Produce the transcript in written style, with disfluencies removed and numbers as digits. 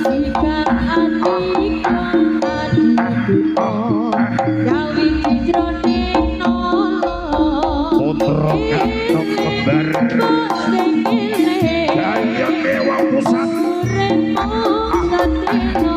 Ikan atika adikutha nyawiji jroning nala. Putra katok kembar. Sing eling Gaya mewah pusat. Urip mung sateno.